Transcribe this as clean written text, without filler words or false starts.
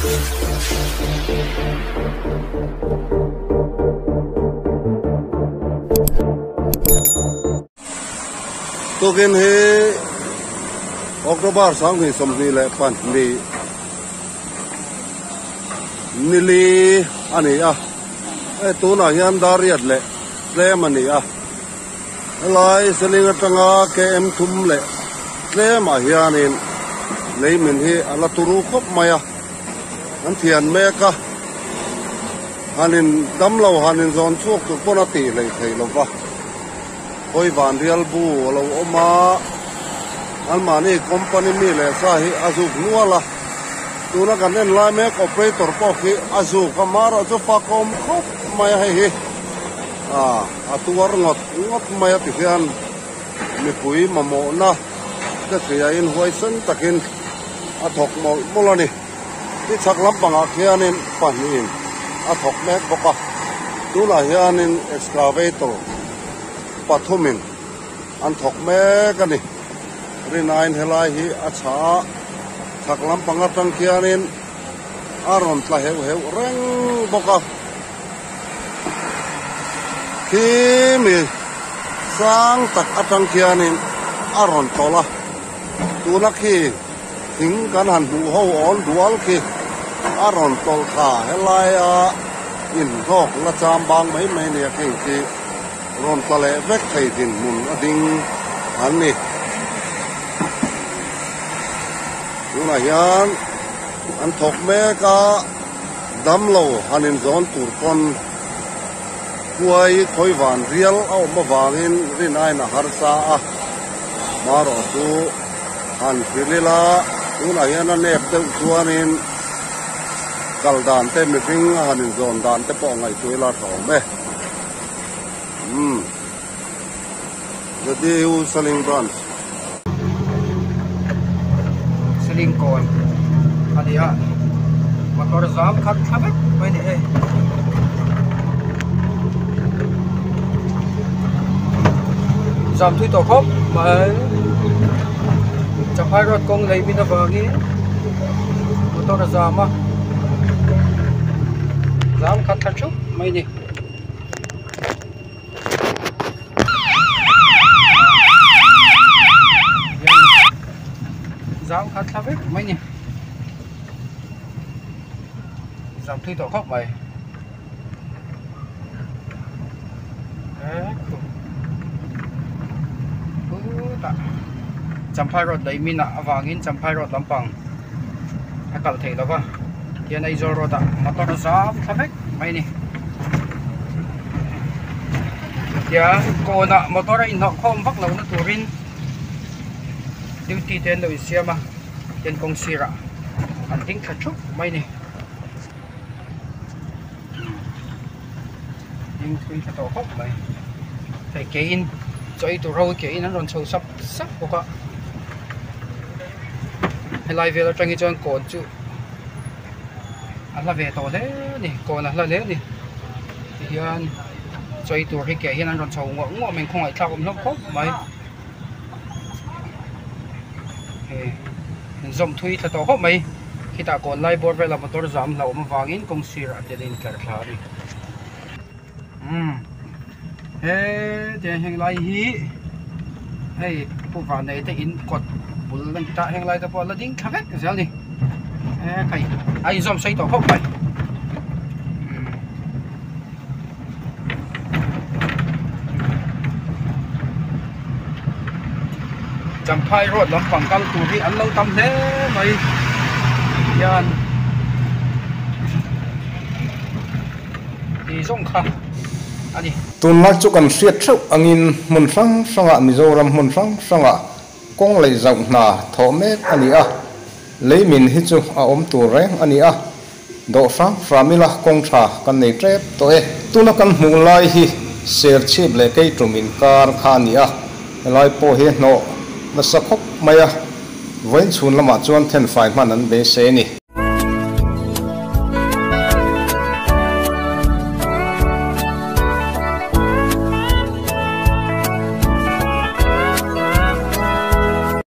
Tukin hi October 2022 nili a ni a, hei tunah hian dar riat leh tlem a ni a, helai seling atanga km thum leh tlemah hianin leimin hi a la turu khawp mai a, an thian mek a, hanin damlo hanin zawn chhuak tur pawn a tih hlei thei lo va. Khawi van rial bu a lo awm a, anmahni company mi leh sa hi a zuk nual a, tuna kan en lai mek operator pawh khi a zuk a, marawh chu fakawm khawp mai a hei hi ah a tuar ngawt ngawt mai a ti hian mipui mamawhna te hriain huaisen takin a thawk mawlh mawlh a ni. Ti chhak lampangah khianin pahnihin a thawk mek bawk a, tunah hianin excavator pathumin an thawk mek a ni. Rinain helai hi a chha a, chhak lampang atang khianin a rawn tla heuh heuh reng bawk a. Khi mi sang tak atang khianin a rawn tawlh a, tuna khi. Thing kan han hmuh ho awn dual khi a rawn tawlh thla helaia inhlawk la cham bang mai mai nia kheng khi rawn tla leh vek thei dinhmun a ding an ni. Tunah hian an thawk mek a, damlo han inzawn tur pawn khuai khawivan rial a awm avangin rin aiin a harsa a, marawh chu. Han hrilh ila, tunah hian a nep deuh chuanin kal dan te mihring a han inzawn dan te pawh ngaihtuah ila tha awm e. Umm. ZDU Saling Branch. Saling kawn a ni a, motor zam khat thla vek mai a ni hei. Zam thui tawh khawp mai Champhai road kawng lei min avangin motor a zam a zam khat thla thup mai a ni. Zam khat thla vek mai a ni. Zam thui tawh khawp mai. Champhai road lei min ah avangin Champhai road lampang a kal theih lova tihian Aizawl road ah motor a zam thla vek mai a ni tiang kawnah motor a inhnawh khawm vak lo na turin duty te an lo insiam a tihian kawng sirah an ding thla thup mai a ni. Ding thui tha tawh khawp mai hei ke in chaw ei tur ho hi ke in an rawn chho sap sap bawk a helai vel atang hi chuan kawn chu a hla ve tawh hle a ni kawn a hla hle a ni tihian chaw ei tur hi ke hian an rawn chho nguah nguah mai khawngaih thlak awm hlawm khawp mai hei inzawm thui tha tawh khawp mai. Khitah kawn lai bawr vela motor zam hlauhawm avangin kawng sirah te an intlar thla a ni. Umm he tiang heng lai hi hei pu vanei te in kawt bul a ni ta heng lai te pawh a la ding thla vek zel a ni he khai a inzawm sei tawh khawp mai. Champhai road lampang kal tur hi an lo tam hle mai hian tih zawng kha a ni. Tunlai chu kan hriat theuh angin hmun hrang hrangah Mizoram hmun hrang hrangah kawng lei zauh hna thawh mek a ni a, leimin hi chu a awm tur reng a ni a. Dawh hrang hram ila kawng tha kan nei tep tawh e. Tuna kan hmuh lai hi Serchhip leh Keitum inkar kha a ni a, helai pawh hi hnawh nasa khawp mai a, vawiin chhun lamah chuan thenfai hman an beisei a ni.